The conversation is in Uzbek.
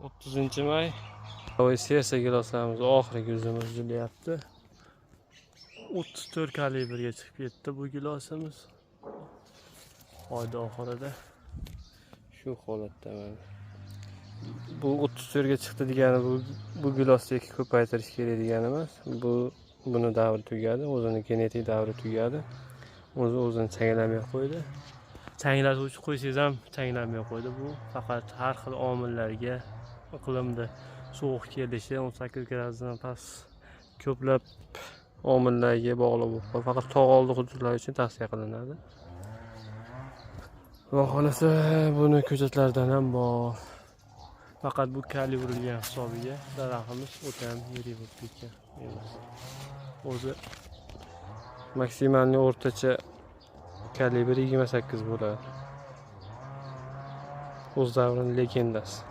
30 may. Sersa giloslarimiz oxirgi uzumi uzilyapti. 34 kalibrga chiqib ketdi bu gilosimiz. Oyda oxirida shu holatda mana. Bu 34 ga chiqdi degani bu gilosni ikki ko'paytirish kerak degani emas. Buni davri tugadi, o'zini genetik davri tugadi. O'zi o'zini changlamay qo'ydi. Changlatuvchi qo'ysangiz ham changlamay qo'ydi. Bu faqat har xil omillarga, iqlimda sovuq kelishi, 18 gradusdan past, ko'plab omillarga bog'liq bo'lib qoladi. Faqat tog' oldi hududlar uchun tavsiya qilinadi. Xudo xohlasa, buni ko'chatlardan ham bor. Faqat bu kali urilgan hisobiga daraxtimiz o'ta ham yirik bo'lib ketgan emas. O'zi максимальный o'rtacha kalibr 28 bo'ladi. O'z davrining legendasi.